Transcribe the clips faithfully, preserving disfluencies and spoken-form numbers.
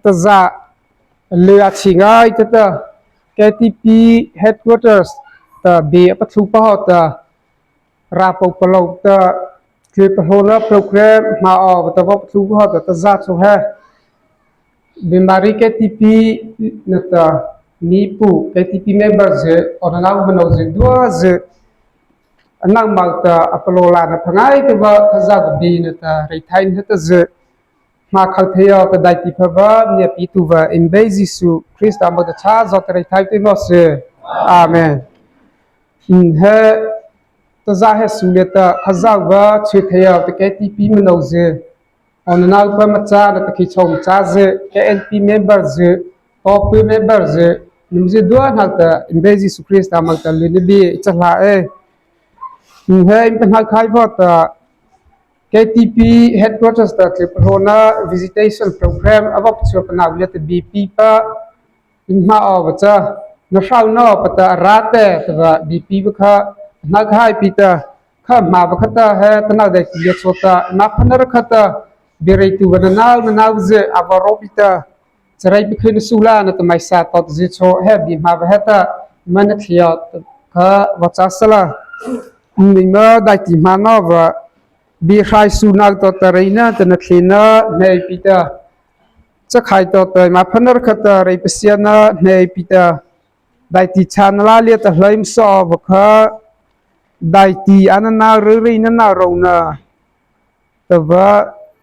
ta za lei a chi ngai ta ta, K T P headquarters ta bie a pathu pa ho ta, ra pau palou ta, tlie palou na program ma o ta va pathu pa ho ta, ta za chu he. Bimari K T P na ta, mi pu K T P member zy, o na nau ba nau zy, dua zy, a nau mau ta, a palou la na pha ngai ta va, ka za ka bi na ta, rei thai na ta zy, ma khau thei o ta daihti pha va, nia pi tu va, in bei Jisu Krista ma ta cha zo ta rei thai te mo sy. Amen. In he, ta za he su le ta, ka za va, chu thei o ta K T P ma nau zy, o na nau pa ma cha, na ta khi chom cha zy, K N P member zy, pop member zy, num zy dua na ta, in bei Jisu Krista ma ta lu ni bi, cha la e. In he, in pa na khai va ta, K T P headquarters ta tlie palou na visitation program a va chu pa nau le ta bi pi pa, in ma o va cha, na hrau no pa ta ra te, ta va bi pi va kha, na khai pi ta, kha ma va kha ta he, ta nau dai ti le cho ta, na pha na ra kha ta, bi rei tu va na nau, na nau zy, a va ro pi ta, cha rei pi khin su la, na ta mai sa tot zy cho, he bi ma va he ta, ma na thei o, kha va cha sa la, ni ma daihti ma no va, bi hrai su nau to ta rei na, ta na thei na, nei pi ta. Cha khai to ta, ma pha na ra kha ta, rei pa sia na, nei pi ta. Daihti cha na la le ta hlai ma so va kha. Daihti a na na rei rei na na ro na. Ta va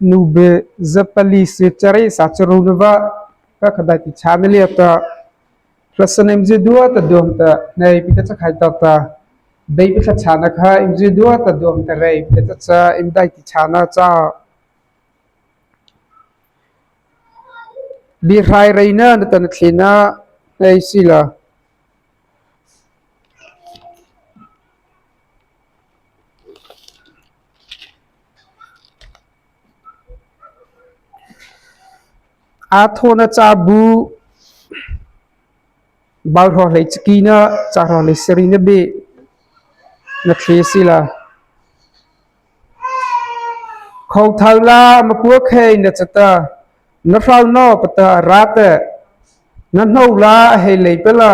nu be za pa li sy cha rei sa cha ro na va. Ka kha daihti cha na le ta. Hlasa na im zy dua ta dua ta, nei pi ta cha khai to ta. Bei pi ta cha na kha, im zy dua ta dua ta rei pi ta cha, im daihti cha na cha. Bi hrai rei na, na ta na thei na, nei sy la. A tho na cha bu, bau hro hlei chaki na, cha hro hlei sari na bi, na thei sy la. Khau thau la, ma pua khei na cha ta, na hrau no pa ta ra te, na hno la, hei lei pa la,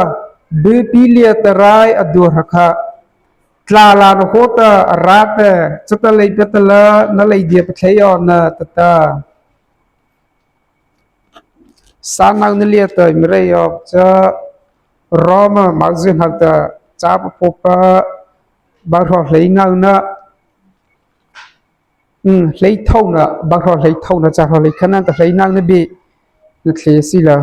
bu pi lia ta rai a dua hra kha. Tla la na ho ta ra te, cha ta lei pa ta la, na lei dia pa thei o na ta ta. Sa nau na lia ta, im rei o cha, Roma mau zy hau ta, cha pa pho pa, bau hro hlei nau na, hmm, hlei thau na, bau hro hlei thau na, cha hro hlei kha na ta hlei nau na bi, na thei sy la.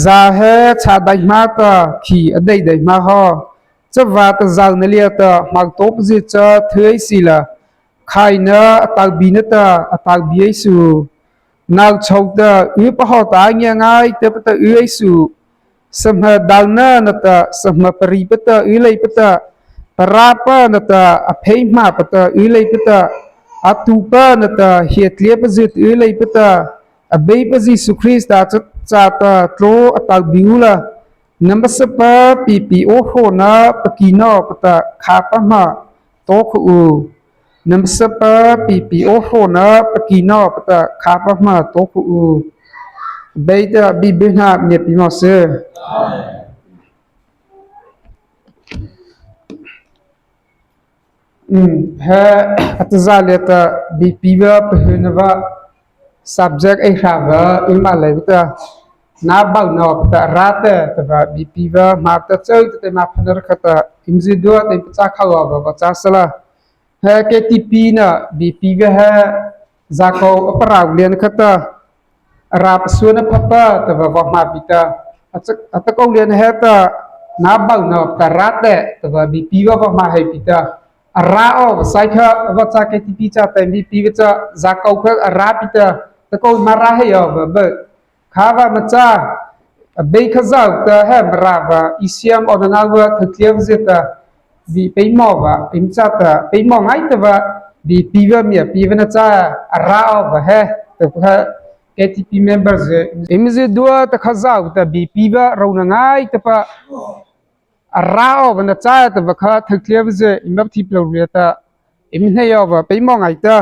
Za he cha dai ma ta, khi a dai dai ma ho. Cha va ta zau na lia ta, mau to pa zy cha thei sy la. Khai na, a tau bi na ta, a tau bi ei su. Nau chau ta, u pa ho ta, ngia ngai ta pa ta u ei su. Sa hma dau na na ta, sa hma pari pa ta, u lei pa ta. Para pa na ta, a phei hma pa ta, u lei pa ta. A tu pa na ta, hia tlia pa zy ta, u lei pa ta. A bei pa Jisu Krista cha, cha ta, tlo a tau bi u la. Nama sa pa pi pi o hro na, pa ki no pa ta, kha pa hma, to khu u. Nama sa pa pi pi o hro na, pa ki no pa ta, kha pa hma, to khu u. Bei ta bi bi na, mia pi mo sy. Amen. Hmm, he, a ta za le ta, bi pi va, pa hu na va, subject ei hra va, ei ma lei va ta, na bau no pa ta, ra te, ta va, bi pi va, ma ta chau ta te ma pha na ra kha ta, im zy dua te pa cha khau va, va cha sa la. He K T P na, bi pi va he, za kau a pa rau lian kha ta, a ra pa sua na pha pa, ta va va ma pi ta. A cha, a ta kau lian he ta, na bau na ta ra te, ta va bi pi va va ma he pi ta. A ra o, va sai kha, va cha K T P cha te bi pi va cha, za kau kha a ra pi ta. Ta kau ma ra he yo, va, va. Kha va ma cha, a bei kha zau ta he ma ra va, i siam o na na va, thang tlia va zy ta. Bi pei mo va, im cha ta, pei mo ngai ta va, bi pi va mia pi va na cha, a ra o va he, ta kha K T P member zy, im zy dua ta kha zau ta, bi pi va, rau na ngai ta pa, a ra o va na cha ta va kha, thang tlia va zy, im va thi plau ria ta, eima hnei awpa peimawh ngaita.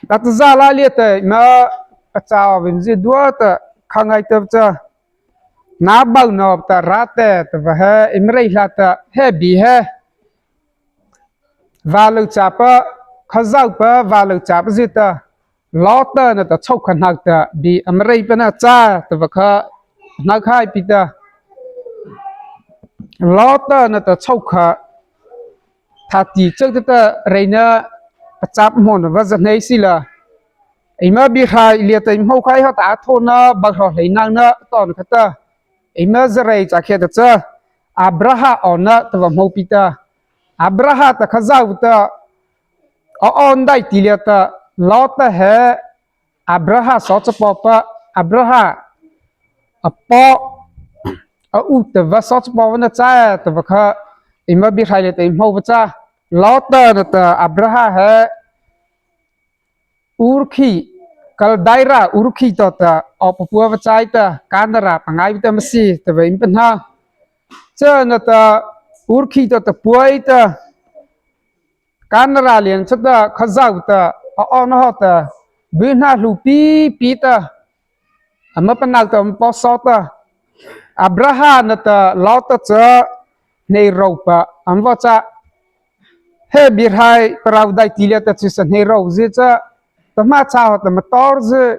Atazâ la liata eima pachâ awpa eima zydua ta kha ngaita cha, na bâ nawpa ta râh teh tahpa he eima reih hlâta, he bie he vâlyuhchâpa, Khazohpa vâlyuhchâpazy ta Lawtana ta chhôhkha hnohta bie ama reih pa na châ tahpa kha hnokhai pi ta, Lawtana ta chhôhkha thâtih chôta ta reina pachâ hmôna vâ za hnei sila, eima Biehrai liata eima hmô khai hawhta a thôhna baoh hrawh hleinona tawhna khata, eima za reih châ khiahta cha, Abarahâ awna tahpa hmô pi ta, Abarahâ ta Khazohpa ta a aw daihti liata, Lawta he Abarahâ sawchapawpa, Abarahâ a paw, a u tahpa sawchapawpa na châ tahpa kha, eima Biehrai liata eima hmôpa cha, Lawtana ta Abarahâ he Ur khih, Kaldairâh Ur khih tawhta awh papua vâ châ ei ta, kâna râh pangai vâta ma sie tahpa eima pahno. Cha nata Ur khih tawhta pua ei ta, kâna râh liana chata Khazohpa ta a awna hawhta byhnâ hluhpi pi ta, ama pahno ta ama paw saw ta, Abarahâ nata Lawta cha hnei ropa ama vaw châ. He Biehrai parao daihti liata chyhsa hnei rozy cha, tahmâ châ hawhta motor zy,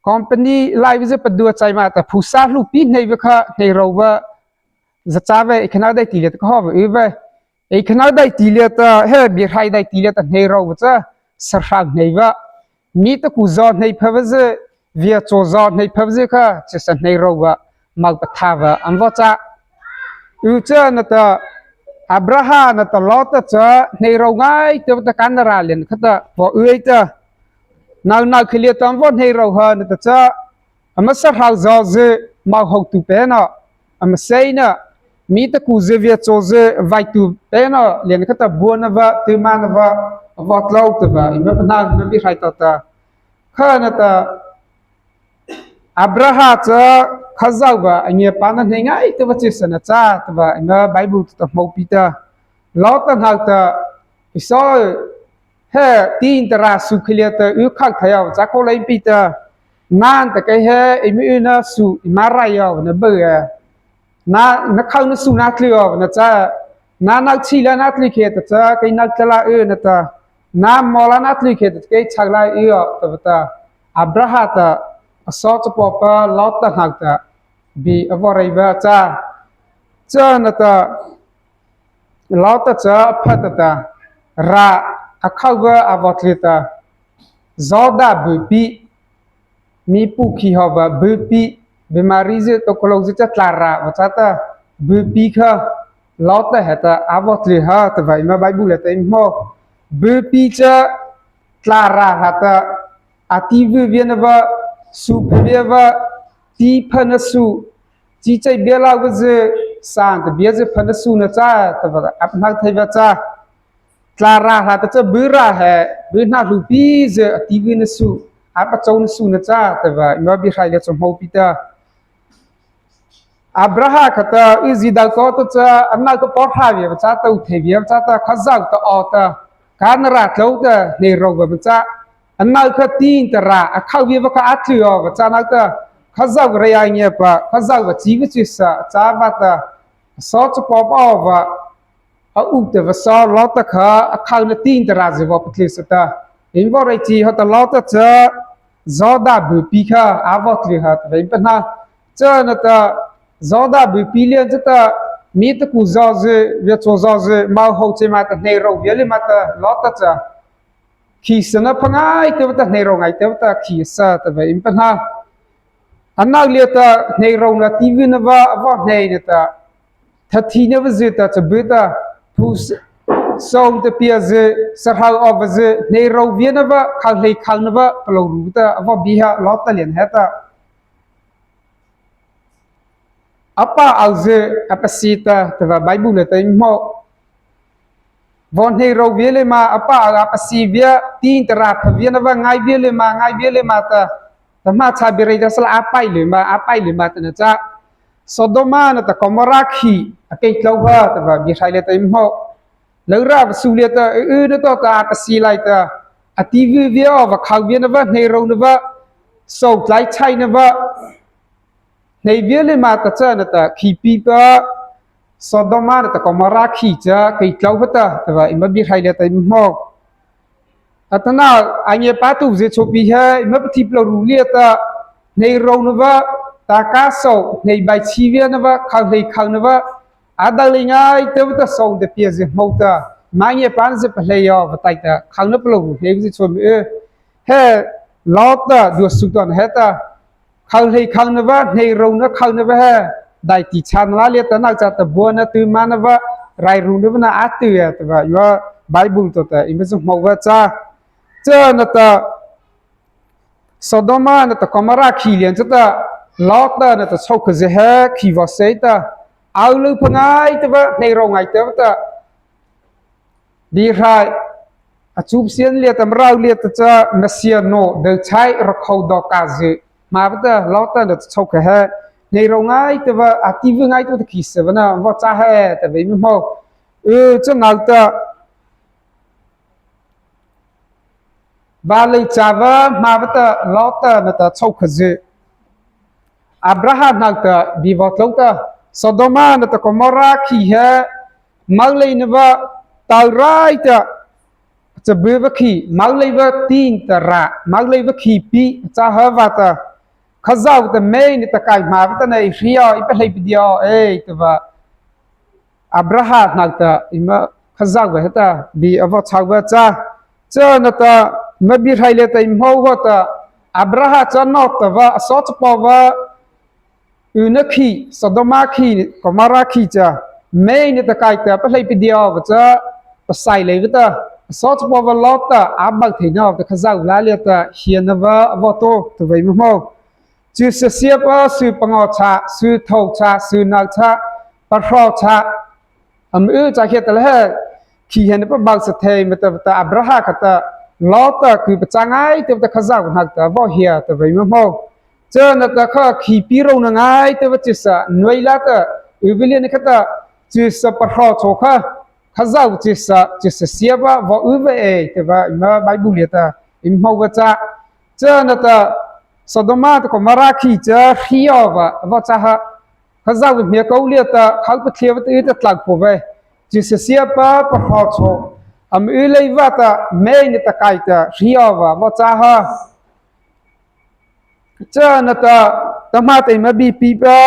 company laizy padua chai ma ta, phusa hluhpi hnei vâ kha hnei ro vâ za châ vei. Ei khano daihti liata kha hawh vâ y vei. Ei khano daihti liata, he Biehrai daihti liata hnei ropa cha sahroh hnei vâ, mi taku zaw hnei pha vâzy, viachô zaw hnei pha vâzy kha chyhsa hnei ropa, mopatha vâ ama vaw châ. U cha nata Abarahâ nata Lawta cha hnei ro ngaita vâta, kâna râh liana khata vaw y ei ta, nano kha liata ama vaw hnei ro ha nata cha, ama sahroh zawzy mohôh tuh pi na, ama seina, mi takuzy viachôzy vaituh pi na liana khata, buana vâ, tymâna vâ, a vaw tlô tahpa eima pahno, eima Biehrai tawhta. Kha nata Abarahâ cha Khazohpa a ngiapâna hnei ngaita vâ chyhsa na châ tahpa eima Bible ta hmô pi ta, Lawta hnohta, Ei saw, he tita râh su kha liata y khao thei awpa châ khao lei pi ta, nâ nata kei he eima yna su eima rai awpa na bao e, nâ, na khao na su na tlyh awpa na châ, nâ noh chi la na tlyh khiahta cha kei noh tlyh la y na ta, nâ maw la na tlyh khiahta cha kei chho la y aw tahpa ta, Abarahâ ta a sawchapawpa Lawta hnohta bie a vaw reih vâ châ. Cha nata Lawta cha a phata ta, râh a khao vâ a vaw tlyh ta, Zawdâh bypi, mi pu khih hawhpa bypi, byuhmari zy, tawkalozy cha tla râh vâ châ ta, bypi kha Lawta heta a vaw tlyh ha tahpa eima Bible liata eima hmô. Bypi cha tla râh hlâta, a ti vy via na vâ, su pha via vâ, ti phana su, chi chei bie la vâzy, sâh nata biezy phana su na châ tahpa a pahno thei vâ châ. Tla râh hlâta cha byuh râh he, byuh hnoh hluhpizy a ti vy na su, a pachô na su na châ tahpa eima Biehrai liata cha hmô pi ta. Abarahâ khata, yzie dao kaw ta cha, ano kha paw hra via vâ châ ta, u thei via vâ châ ta, Khazohpa ta aw ta, kâna râh tlô ta hnei ro vâ ma châ. Ano kha tita râh a khao via vâ kha a tlyh awpa châ no ta, Khazohpa reih a ngiahpa, Khazohpa chi vâ chyhsa a châ vâta, a sawchapawpa awpa, a u ta vâ saw Lawta kha a khao na tita râhzy vaw patlyh sa ta, eima vaw reih chi hawhta Lawta cha Zawdâh bypi kha a vaw tlyh ha tahpa eima pahno. Cha nata Zawdâh bypi liana chata, mi taku zawzy, viachô zawzy mohôh chei ma ta, hnei ro via lei ma ta, Lawta cha khihsana pha ngaita vâta, hnei ro ngaita vâta, khihsa tahpa eima pahno. Ano liata hnei rona ti vy na vâ a vaw hnei na ta, thathihna vâzy ta cha byuh ta, phu s-, sawng ta piezy, sahroh awpazy, hnei ro via na vâ, khao hlei khao na vâ, palôhru ta a vaw bie ha Lawta liana heta. A pa awzy a pasie ta tahpa Bible liata eima hmô. Vaw hnei ro via lei ma, a pa aw a pasie via, tita râh pha via na vâ ngai via lei ma, ngai via lei ma ta, tahmâ cha bie reih ta sala a pai lei ma, a pai lei ma tahna cha, Sodoma nata Gomora khih a kei tlô ha tahpa Biehrai liata eima hmô. Lôra pasu liata, u u na to ta a pasi lai ta. A ti vy via o va khao via na va, nei rô na va. Sô tlai chai na va. Nei via le ma ta cha na ta, khi pi pa. Sodoma na ta Komora khi cha, kei tlau pa ta, ta va, ima bi hai liata ima hmo. Atana, a nge pa tu zy cho pi he, ima pa thi plo ru liata. Nei rô na va, ta ka sô, nei bai chi via na va, khao hlei khao na va. A dao lei ngai, ta va ta sô de pia zy hmo ta. Ma nge pa zy pa hlei yo, va tai ta, khao na plo ru, nei zy cho mi e. He, Lot ta, dua su ton he ta. Khao hlei khao na va, nei rô na khao na va he. Dai ti chan la liata na cha ta bua na tu ma na va, rai ru na va na a tu ya ta va, yo Bible to ta, ima zy hmo va cha. Cha na ta, Sodoma na ta Komora khi lian cha ta, Lot ta na ta chô kha zy he, khi va sei ta, au lu pa ngai ta va, nei rô ngai ta va ta. Di hai, a chup sian liata, mrao liata cha, ma sia no, dao chai, ra khô do ka zy. Ma va ta, Lot ta na ta chô kha he, nei rô ngai ta va, a ti vy ngai ta va ta khi sa va na, va cha he, ta va ima hmo. U, cha nau ta. Va lei cha va, ma va ta, Lot ta na ta chô kha zy. Abraham nau ta, bi va tlô ta, Sodoma na ta Komora khi he, mau lei na va, tau rai ta, cha bu va khi, mau lei va tin ta ra, mau lei va khi pi, cha ha va ta, Khazoh ta mei na ta kai ma va ta nei hri o, i pa hlei pi di o, e, ta va. Abraham nau ta, ima Khazoh va he ta, bi a va chao va cha. Cha na ta, ima bi hai liata ima hmo va ta. Abraham cha no ta va, a so cha po va. U na khi, Sodoma khi, Komora khi cha. Mei na ta kai ta, pa hlei pi di o va cha. Pa sai lei va ta. A so cha po va Lot ta, a bau thei na va ta Khazoh la liata, hia na va, a va to, ta va ima hmo. Chyhsa siapa, su pangaw cha, su thôh cha, su nau cha, pahrawh cha. Ama u cha hia ta la he, khi he na pa bau sa thei, ma ta va ta Abraham kha ta, Lot ta, ku pa cha ngai, ta va ta Khazoh nau ta, va hia, ta va ima hmo. Cha na ta kha, khi pi rô na ngai, ta va chyhsa, nuai la ta, u va lian kha ta, chyhsa pahrawh cho kha, Khazoh chyhsa, chyhsa siapa, va u va e, ta va, ima Bible liata, ima hmo va cha. Cha na ta, Sodoma ta Komora khi cha, hri o va, va cha ha. Khazoh va mia kô liata, khao pa thlia va ta u ta tlak po va. Chyhsa siapa, pahrawh cho. Ama u lei va ta, mei na ta kai ta, hri o va, va cha ha. Cha na ta, ta ma ta ima bi pi pa,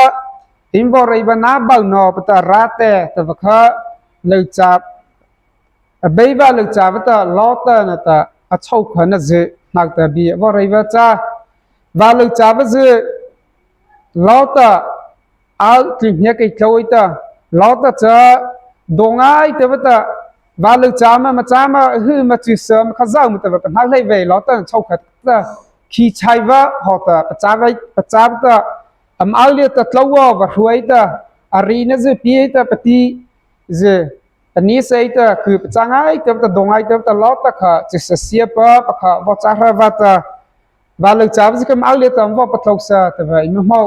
ima va rei va na bau no, pa ta ra te, ta va kha, lei cha, a bei va lei cha va ta, Lot ta na ta, a chô kha na zy, nau ta bi, va rei va cha, va lei cha va zy, Lot ta, Au tli hnia kei tlô ei ta, Lot ta cha, dô ngai ta va ta, va lei cha ma, ma cha ma, hu ma chi sa, ma Khazoh ma ta va ta, hna hlei vei, Lot ta chô kha ta, khi chai va, hawh ta, pa cha va, pa cha va ta, ama au lia ta tlô va, va hruai ta, a ri na zy pi ei ta, pa ti zy, a ni sa ei ta, ku pa cha ngai ta va ta, dô ngai ta va ta, Lot ta kha, chi sa sia pa, pa kha, va cha hra va ta, va lei cha va zy kha ama au lia ta, va pa tlô sa, ta va, ei ma hmô.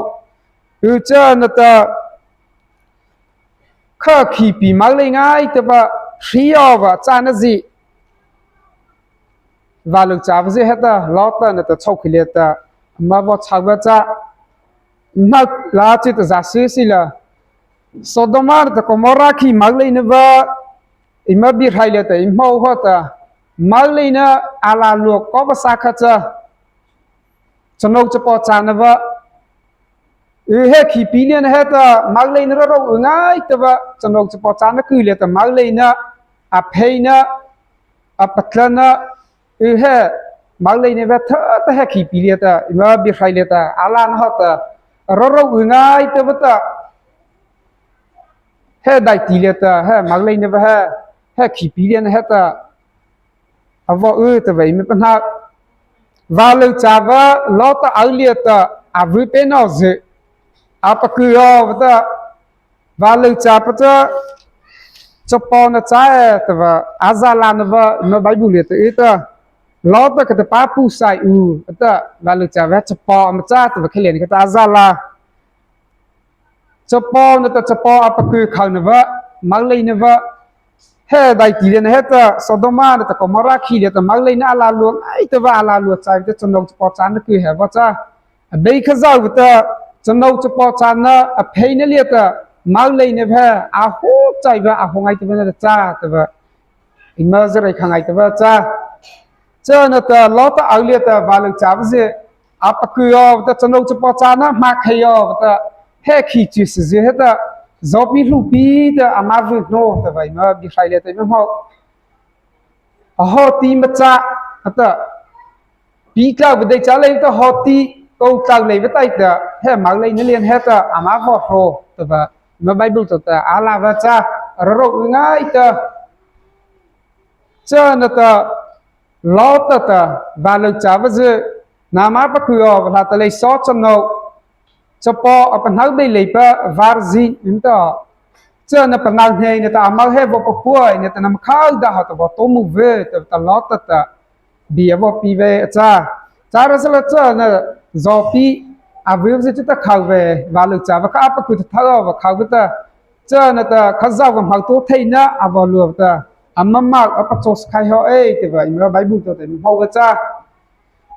U cha na ta, kha khi pi mau lei ngai ta va, hri aw va, cha na zy. Va lei cha va zy heta, Lot ta na ta chô khi lia ta, ama va cha va cha. Hma la chi ta za si si la. Sodoma na ta Komora khi mau lei na va, ei ma bi hrai lia ta, ei hmô ha ta. Mau lei na a la luak ko va sa kha cha. Chanô chapaw cha na va. U he khi pi lia na heta, mau lei na ro ro u ngai ta va, chanô chapaw cha na ku lia ta, mau lei na, a phei na, a patla na, u he, mau lei na va tha ta he khi pi lia ta, ei ma bi hrai lia ta, a la na ha ta, ro ro u ngai ta va ta, he dai ti lia ta, he mau lei na va he, he khi pi lia na heta, a va u ta va ei ma pa hna. Va lei cha va, Lot ta au lia ta, a vu pe no zy. A pa ku aw va ta. Va lei cha pa ta. Chapaw na cha e ta va, a za la na va, ei ma Bible lia ta u ta. Lot ta ka ta pa pu sai u, ta, va lei cha va, chapaw ama cha ta va khe lia na ka ta a za la. Chapaw na ta chapaw a pa ku khau na va, mau lei na va. He daihti liana heta Sodoma nata Gomorrah khih liata moleina a la lua ngaitapa, a la lua chaipa ta chanô chapaw châna ku he vaw cha. Abei Khazohpa ta chanô chapaw châna a pheina liata moleina he a hao chaipa, a hao ngaitapa nata cha tahpa eima zy reih kha ngaitapa cha. Cha nata Lota o liata vâlyuhchâpazy a pakhu awpa ta chanô chapaw châna hmâkhei awpa ta, he khih chyhsazy heta zawpi hluhpi ta ama vy no tahpa eima Biehrai liata eima hmô. A hawti machâ, a ta, pi tlôpa dei châ leipa ta hawti, kô tlô leipa taihta he moleina liana heta ama vaw hao tahpa eima Bible chôta a la vaw cha. Roro u ngaita. Cha nata Lota ta vâlyuhchâpazy, nama pakhu awpa hla ta lei, sawchanô chapaw a pahno beih leipa virgin eima ta, cha na pahno hnei nata ama he vaw papuai nata nama khao da ha ta vaw tao mawh vei tahpa ta Lota ta bie a vaw pie vei a cha. Châhrasala cha na zawpi a vyzy chata khao vei, vâlyuhchâpa kha a pakhu ta thao awpa khao vei ta, cha nata Khazohpa hmotaotheina a vaw luapa ta, ama mah a pachâ sakhai haw ei tahpa eima Bible chôta eima hmô vaw cha.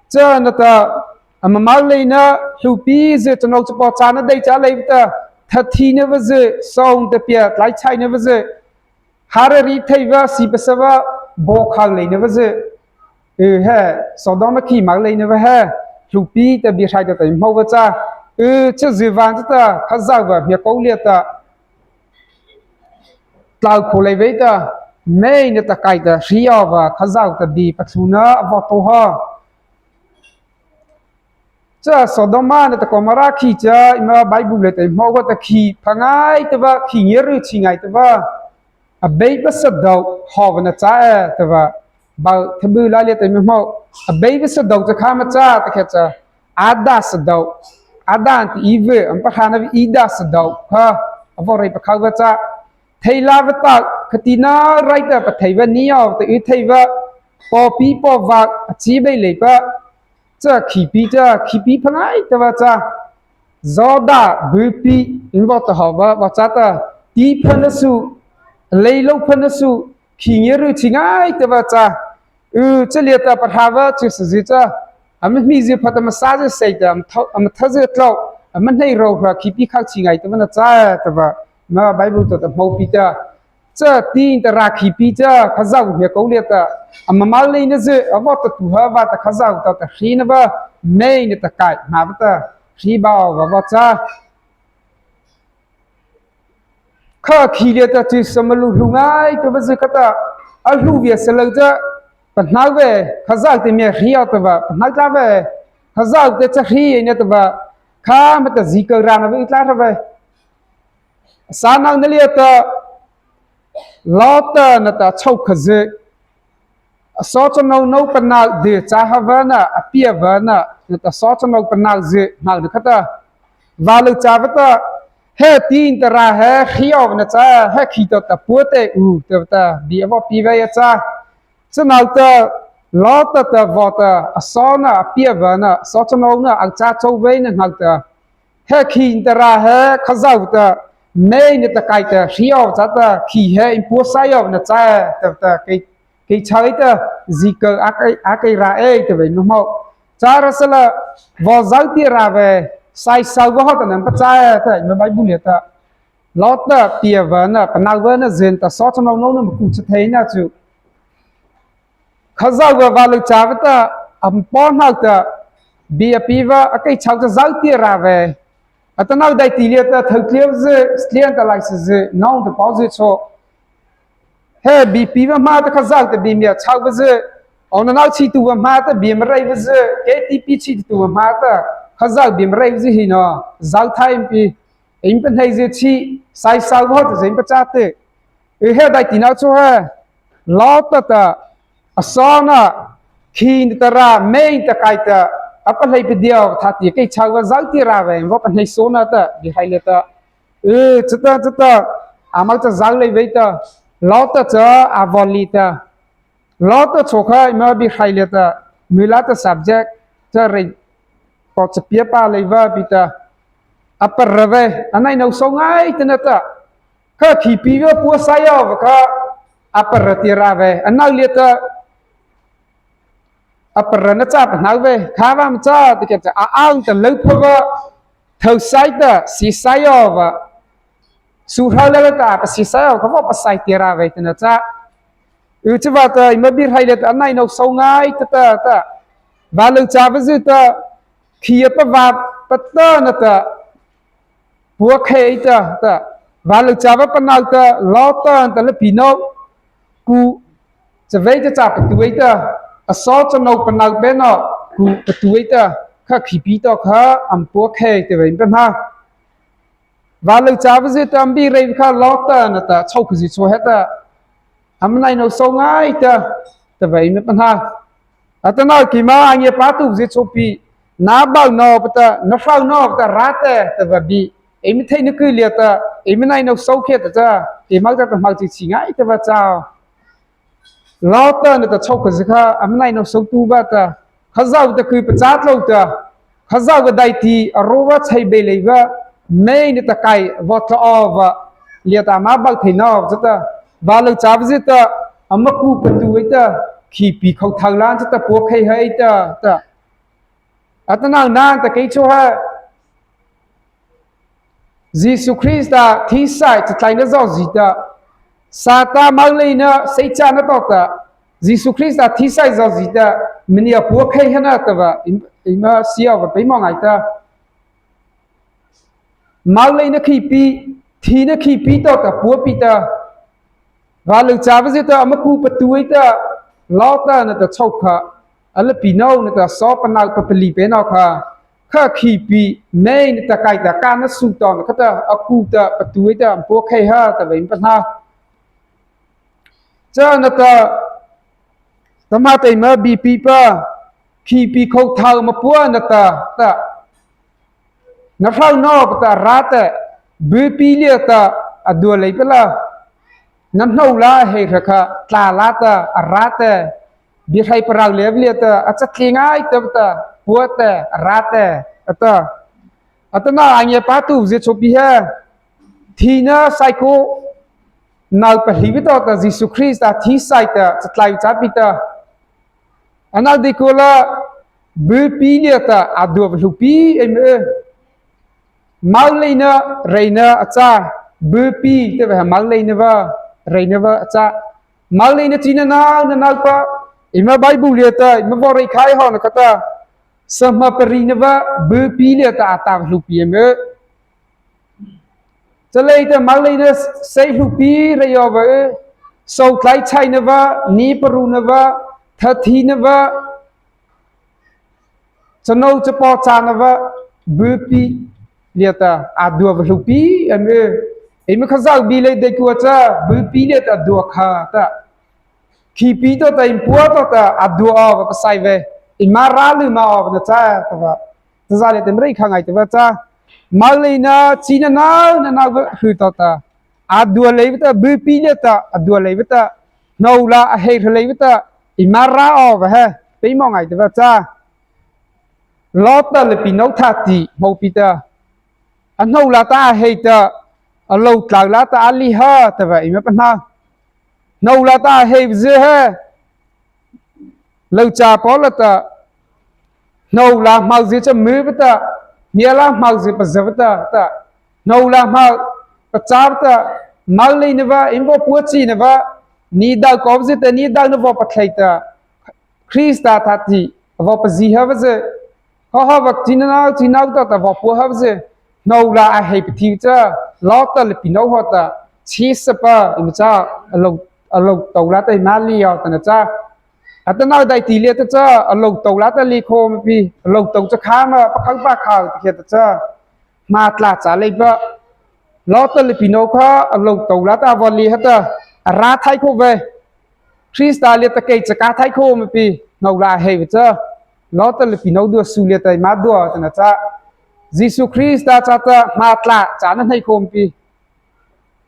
Cha nata ama moleina hluhpizy, chanô chapaw châna dei châ leipa ta thathina vazy, sawzy ta pie tlai chaina vazy, hara ri thei vaw, si pasa vaw, baw khao leina vazy, y he Sodoma khih moleina vaw he hluhpi ta Biehrai chôta eima hmô vaw cha. Y chazy vaw chata Khazohpa hmiakô liata tlao khao lei vei ta, mei nata kai ta hri awpa Khazohpa ta bie pathluna a vaw tao haw. Cha Sodoma nata Gomorrah khih cha eima Bible liata eima hmô ta khih pha ngaitapa, khih ngiari chi ngaitapa, abeipa sadô hawna châ tahpa Bible thaby liata eima hmô. Abeipa sadô cha kha ama châ ta kha cha, Adam sadô, Adam nata Iva, ama pahrâna Iva sadô kha a vaw reih pakhao vaw cha. Thei la vaw ta, khatina rai ta pathei vaw ni awpa ta y thei vaw, pawpi pawvâ a chi beih leipa, cha khihpi cha khihpi pha ngaitapa cha, Zawdâh bypi eima vaw ta hawpa vaw châ ta, ti phana su, leilô phana su, khih ngiari chi ngaitapa cha. Y cha liata pahrâpa chyhsazy cha, ama hmizy pha ta ama sâzy sei ta, ama tha, ama thazy tlô, ama hnei rôhra khihpi khao chi ngaitapa na châ tahpa eima Bible chôta hmô pi ta. Cha ti nata râh khihpi cha Khazohpa hmiakô liata ama moleinazy a vaw tatuh ha vâta Khazohpa ta hrina vaw, mei nata kai hmâpa ta hri baw vaw vaw cha. Kha khih liata chyhsa maluh hluh ngaitapa zy khata, a hluh via sala cha, pahno vei, Khazohpa ta mia hri aw tahpa, pahno tlai vei, Khazohpa ta cha hri ei na tahpa, kha ama ta zikao râh na vei tlai ra vei. Sâno na liata Lota nata chhôhkhazy, a sawchanô nô panao dei châ ha vâna, a pie vâna, nata sawchanô panaozy hmâ na khata, vâlyuhchâpa ta, he ti nata râh he hri awpa na châ, he khih ta ta pua teh u tahpa ta bie a vaw pie vei a châ. Chanô ta, Lota ta vaw ta a sawna a pie vâna, sawchanô na a châ chô vei na hnohta, he khih nata râh he Khazohpa ta mei nata kai ta hri awpa châ ta, khih he eima pua sai awpa na châ tahpa ta, kei, kei chhao ei ta, zikao a kei, a kei râh ei tahpa eima hmô. Châhrasala, vaw zao tia râh vei, saisao vaw ha ta nama pachâ ei ta eima Bible liata, Lota pie vâna, panao vâna zy nata sawchanô nô na ama ku cha thei na chu, Khazohpa vâlyuhchâpa ta ama paw hnohta, bie a pie vâ, a kei chhao ta zao tia râh vei, atanoh daihti liata thyutliazy, satlia nata laiseihzy, nô nata pawzy chhao, he bie pie vâ hmâ ta Khazohpa ta bie mia chhao vâzy, awnanoh chhituhpa hmâ ta bie mareih vâzy, K T P chhituhpa hmâ ta Khazohpa bie mareih vâzy hi no, zao thai pi, eima pahnei zy chi, saisao vaw ha ta zy eima pachâ teh. Y he daihti no chhao he, Lota ta a sawna, khih nata râh mei nata kai ta a pahleipa dei awpa thâtih kei chhao vâ zao tia râh vei, vaw pahnei sona ta Biehrai liata, y chata chata, âmo ta zao lei vei ta, Lota cha a vaw lei ta, Lota chhao kha eima Biehrai liata, mila ta subject, ta rei, paw cha pie pa lei vâ pi ta, a parâ vei, a nai nô so ngaita na ta, kha khih pie vâ pua sai awpa kha, a para tei ra vei, a nao liata a para na cha pahno vei, kha va ma cha ta kei cha, a ang ta lo pha va, thao sai ta, si sai o va, su hrao la la ta, pa si sai o, kha va pa sai tei ra vei, ta na cha. U cha va ta, i ma bi hrei liata, a nai no so ngai ta ta ta. Va lo cha va zu ta, khi a pa va, pa ta na ta. Pua khei ta, ta. Va lo cha va pa nao ta, lo ta, ta la pi no. Ku, cha vei ta cha pa tu ei ta. A so cha no pa nao pe no. Ku pa tu ei ta. Kha khi pi to kha, am pua khei ta vei pa na. Va lo cha va zu ta, am bi rei kha lo ta, na ta, chô kha zu chô he ta. Am nai no so ngai ta, ta vei me pa na. Atanoh keima a ngiapâtuhzy chhao pi, na bao no pata, na hrao no pata, ra teh, tahpa bie, eima theina kyh liata, eima nai no so khei ta cha, keima ta ta hmao chi chi ngai tahpa cha. Lawta nata chhao kha zy kha, ama nai no so tu ba ta, Khazohpa ta kyhpachâ tlôh ta, Khazohpa daihti a ro va chhei bei leipa, mei nata kai vaw tlô awpa liata ama bao thei nawpa chata, vâlyuhchâpazy ta, ama ku patu ei ta, khihpi khôtho la chata pua khei ha ei ta, ta. Atanoh nata kei chhao ha, Zisu Krista thisaih chatlaina zawhzi ta, Sâtâ moleina seichâna tawhta, Zisu Krista thisaih zawhzi ta, mania pua khei ha na tahpa, eima, eima sia awpa peimawh ngai ta. Moleina khihpi, thina khihpi tawhta puapi ta, vâlyuhchâpazy ta ama ku patu ei ta, lawta nata chhao kha, a lapinô nata saw panao papalih pei no kha, kha khihpi, mei nata kai ta, kâna su tawhna khata, a ku ta patu ei ta, pua khei ha tahpa eima pahno. Cha nata, tahmâ ta eima biepipa, khihpi khôtho ama pua nata, ta. Na hrao no pata ra teh, bypi liata a dua leipa la. Na hnôh la a hei hra kha, tlâ la ta a ra teh, biehrai parao leipa liata, a chatlie ngai ta pata, pua teh, a ra teh, a ta. Atanoh a ngiapâtuhzy chhao pi he, thina saikao, nao pahlipa tawhta Zisu Krista thisaih ta, chatlai châ pi ta. Ano deikua la, bypi liata a dua va hluhpi ei mei. Moleina reina a châ, bypi tahpa he moleina va, reina va a châ. Moleina chi na nao, na nao pa, eima Bible liata, eima vaw reih khai hawhna khata, sahma parina va, bypi liata a ta va hluhpi ei mei. Chalei ta moleina sei hluhpi reih awpa, sawtlai chaina va, nie paruna va, thathina va, chanô chapaw châna va, bypi liata a dua va hluhpi ei mei. Eima Khazoh bie lei deikua cha, bypi liata a dua kha ta. Khihpi tawhta, eima pua tawhta, a dua awpa pasai vei. Eima râh lymâ awpa na châ tahpa. Tazâ liata eima reih kha ngai tahpa cha. Moleina chi na nao, na nao va hry tawhta, a dua leipa ta, bypi liata a dua leipa ta, hnôh la a hei hra leipa ta, eima râh awpa he, peimawh ngai tahpa cha. Lawta lapinô thâtih hmô pi ta. A hnôh la ta a hei ta, a lô tlao la ta a ly ha tahpa eima pahno. Hnôh la ta a hei zy he, lô cha paw la ta, hnôh la hmao zy cha myu pa ta, hmia la hmao zy pazah pa ta, ta. Hnôh la hmao pachâ pa ta, moleina va, eima vaw pua chi na va, nie dao kawpazy ta, nie dao na vaw pathei ta. Krista thâtih, vaw pazi hapazy. Haw haw va chi na nao, chi nao tawhta vaw pua hapazy. Hnôh la a hei pathi cha, lawta lapinô hawhta, chisapa, eima cha, a lô, a lô to la ta eima ly aw ta na cha. Atanoh daihti liata cha, a lô to la ta ly khao ma pi, a lô to cha kha ma, pakha pakha, ta khei ta cha. Hmâ tlâh châ leipa. Lawta lapinô kha, a lô to la ta a vaw ly ha ta, a râh thai khao vei. Krista liata kei chakâ thai khao ma pi, hnôh la a hei vei cha. Lawta lapinô dua su liata eima dua ta na cha. Zisu Krista chata hmâ tlâh châna hnei khao ma pi.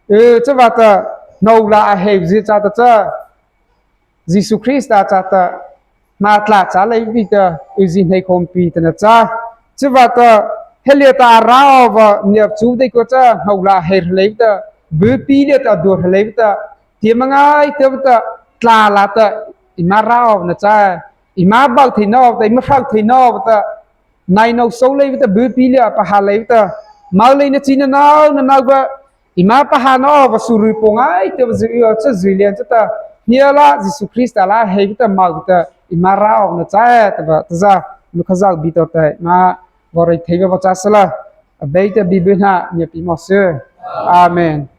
E, chavâta, hnôh la a hei zy chata cha. Zisu Krista chata, hmâ tlâh châ leipa ta, ei zy hnei khao ma pi ta na cha. Chavâta, he liata a râh awpa, ngiapâtuhzy deikua cha, hnôh la a hei hra leipa ta, bypi liata a dua hra leipa ta, tiama ngaitapa ta, tlâh lâta, eima rao na cha, eima bâ thei nawpa ta, eima hro thei nawpa ta, nai no so leipa ta, bypi lei a pahâ leipa ta, moleina chi na no na no pa, eima pahâ nawpa su ryhpa ngaitapa zy y aw cha, zy liana chata, hia la Zisu Krista la hepa ta moh ta, eima rao na cha tahpa ta za, nu Khazoh bie to ta eima vaw reih thei awpa châ sala, Abei ta bie byhnâ ngiapie mawh sy. Amen.